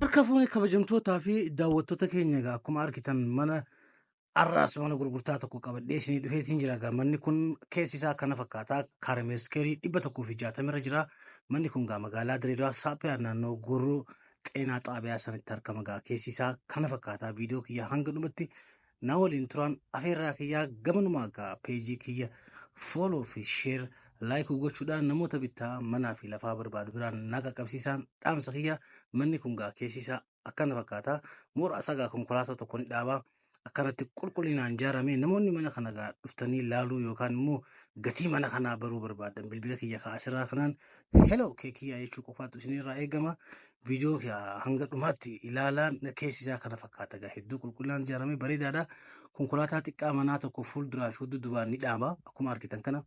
Harka fuune kabajamtootaa fi daawwattoota keenya, egaa akkuma argitan mana har'aas mana gurgurtaa tokko qabadhee isinii dhufeetiin jira. Egaa manni kun keessi isaa kana fakkaata. Kaaremeeskeerii 160 irra jira. Manni kun gaa magaalaa Direedawaa Saaphiyaa naannoo Gurruu Xeenaa Xaabiyaa sanitti argama. Gaa keessi isaa kana fakkaata. Viidiyoo kiyya hanga dhumatti na waliin turan afeerraa kiyyaa gamanumaa gaa peejii kiyya follow fi share, like gochuudhaan namoota bittaa manaa fi lafaa barbaadu biraan na qaqqabsiisaan dhaamsa kiyya. Manni kun gaa keessi isaa akkana fakkaata. Mooraa isaa gaa konkolaataa tokko ni dhaaba. Akkanatti qulqullinaan ijaarame. Namoonni mana kana gaa dhuftanii laaluu yookaan immoo gatii mana kanaa baruu barbaadan bilbila kiyya kaasirraa kanaan "Hello keekiyyaa" jechuu qofaatu isinirraa eegama. Viidiyoo hanga dhumaatti ilaalaan. Keessi isaa kana fakkaata gaa, hedduu qulqullinaan ijaarame, bareedaadha. Konkolaataa xiqqaa manaa tokko fuulduraa fi dudduubaan ni dhaaba. Akkuma argitan kana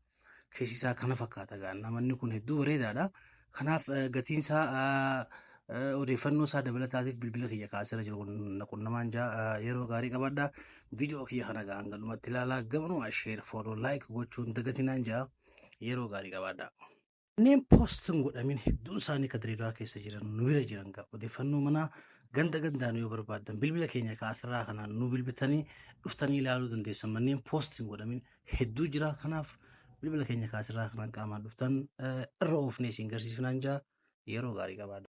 keessi isaa kana fakkaata gaa, manni kun hedduu bareedaadha. Kanaaf gatiin isaa, odeeffannoo isaa dabalataatiif bilbila kiyya kaasirra jiru qunnamaan jaa. Yeroo gaarii qabaadha. Viidiyoo kiyya kana gaa hanga dhumatti ilaalaa, gamanuma share, follow, like gochuun dagatinaan jaa. Yeroo gaarii qabaadha. Kanneen post hin godhamin hedduun isaanii kan Direedawaa keessa jiran nu bira jiran gaa, odeeffannoo manaa ganda gandaan yoo barbaaddan bilbila keenya kaasirraa kanaan nu bilbitanii dhuftanii ilaaluu dandeessan. Manneen post hin godhamin hedduu jira. Kanaaf bilbila keenya kaasirraa kanaan qaamaan dhuftan irra oofnee isin garsiifnaan jaa. Yeroo gaarii qabaadha.